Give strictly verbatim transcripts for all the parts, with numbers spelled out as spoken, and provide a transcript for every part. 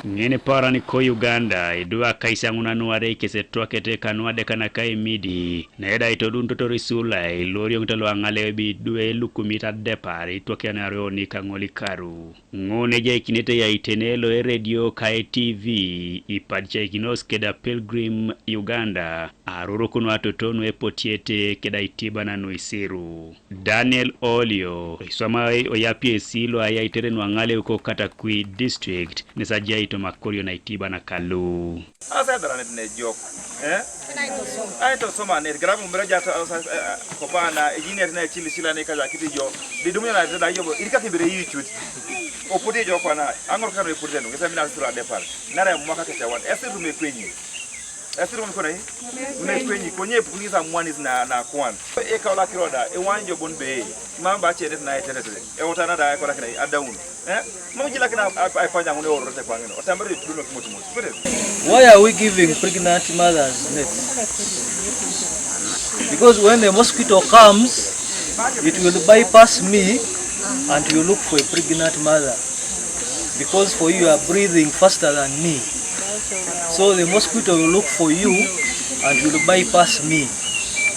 Ŋin paran ko Uganda, idwe akaisyaŋunan nuarei kes etwakete kanu adeka naka imidi, neda itodunitotor isulai, lorioŋito luaŋaleu ebe idwe lukumit adepar itwakianario nikaŋol ikaru. Ŋun ejaikinete yaitene lo eredio ka e T V, ipadicaikinos keda Pilgrim Uganda, arurukun atotonu epotiete keda itibanan nuisiru. Daniel Olio, iswamai oyapiesi lo ayaitere nuaŋaleu ko Katakwi District, nesajaito makorio na itiba nakalu. Asa edaranet nejok, eh? Aitosoma ne grabu mbere ja kopana ejiniet ne chili chila ne kaja kiti jo. Didum na da yo irika kibere yichut. Oputi jo kwana angor kano iputi no kisa mina sura depar. Nara mwaka kete wan. Esirum ekwenyi. Esirum kona yi. Mekwenyi konye pukuni sa mwanis na na kwan. E kaula kiroda e wanjo bon be. Mamba chete na etetetere. E otana da e kola kina adaun. Eh? Mo jila kina ai panja ngune ororete kwa ngino. Otambare tuduno kimoto moto. Kwete. Why are we giving pregnant mothers nets? Because when the mosquito comes, it will bypass me and you look for a pregnant mother. Because for you are breathing faster than me. So the mosquito will look for you and will bypass me.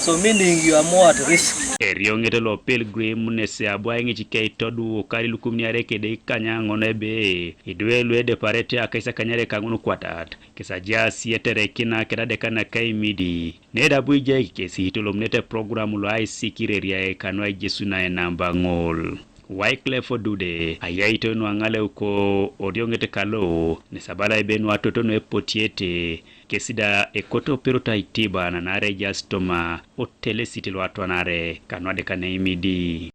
So meaning you are more at risk. Erioŋet lo Pilgrim nesi abu aiŋic keitodu okari lukumniare kede ikanyaŋon ebe idwe lu edeparete akaisakanyare kaŋun kwatat, kesaja asieterekina kedadeka naka imidi, neda abu ijai kesi itolomunete program lo aisikireriae kanu aijesuna enamba ŋol. Wycliffe Odude, ayaito nuaŋaleu ko orioŋet kalo, nesabala ebe nuatoto nuepotiete, kesida ekoto perot aitiba nanare ejas toma otelesit loatwanare kanuadeka neimidi.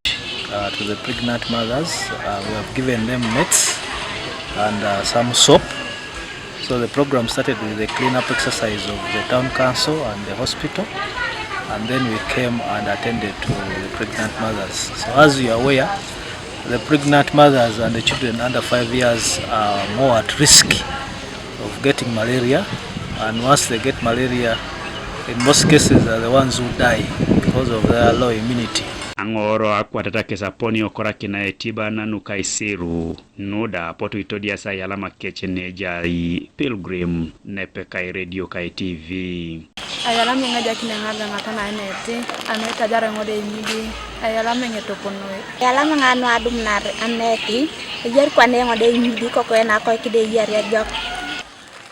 Uh, to the pregnant mothers, uh, we have given them nets and uh, some soap. So the program started with the clean-up exercise of the town council and the hospital, and then we came and attended to the pregnant mothers. So as you are aware, the pregnant mothers and the children under five years are more at risk of getting malaria, and once they get malaria, in most cases are the ones who die because of their low immunity. Aŋoro akwatata kes aponi okorakina etiba nanuka isiru. Nuda apotu itodias ayalama kec nejai Pilgrim nepekai redio kai T V. Ayalama eŋajakin eŋagaŋata naenete, anuitajara eŋode imidi, ayalama eŋetoponoi. Ayalama eŋanu adumunar aneti, ejar kwane eŋode imidi kokoe nakoikide eyari ejok.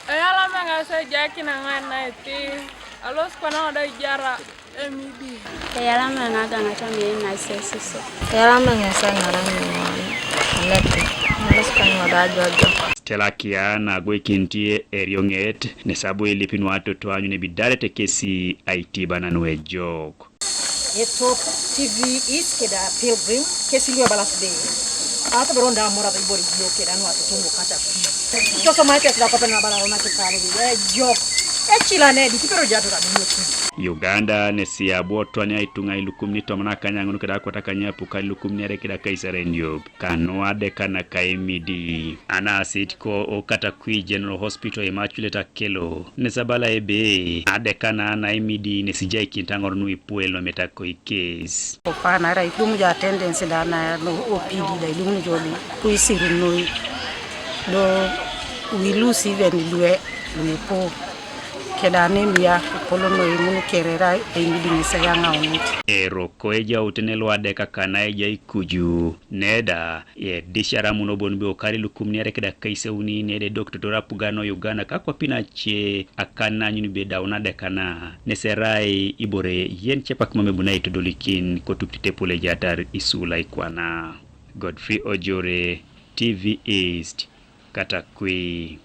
Ayalama eŋas ejakin eŋanaiti, alos kwane eŋode ejara. Emidi. Eyalama eŋagaŋata ŋei naisesisio. Eyalama eŋesa eŋara ŋiwan. Alete. Ŋalos kanyuoda ajojo. Stella Kia nagweikinit erioŋet nesabu ilipin watoto anyun ebidarete kesi aitiba nanu ejok. Etop T V East keda Pilgrim kesi luebalas be. Atoberon da amora da ibore ijio keda nu atotongo kata. Itosomaete sida kope na bala rona kekalo ejok. Ecila nedi kipero jato da dunoki. Uganda nesi abu otwania ituŋa ilukumin tomon akanyaŋun keda akwat akanyapu ka ilukumin iare keda kaisaren yop kanuadeka naka imidi. Anasit ko okata kwi General Hospital Immaculate Akelo nesabala ebe adeka na na imidi nesijaikinit aŋor nuipuel nometa koikes. Kopana arai idum jo attendance da na lo O P D da idum jo kuisirun noi do we lose even due luipu. Keda anemia epol noi ŋun kerera eimidiŋis eyaŋaunit. Eroko ejautene luadeka kana ejai kuju neda edisiara muno bon be okari lukumniare keda kaiseuni neda edokitor apugano Uganda kakwapin ace akan nanyun be daun adekana neserai ibore yen cepak mam ebunai itodolikin kotuk titepol ejatar isula ikwana. Godfrey Ojore, T V East, Katakwi.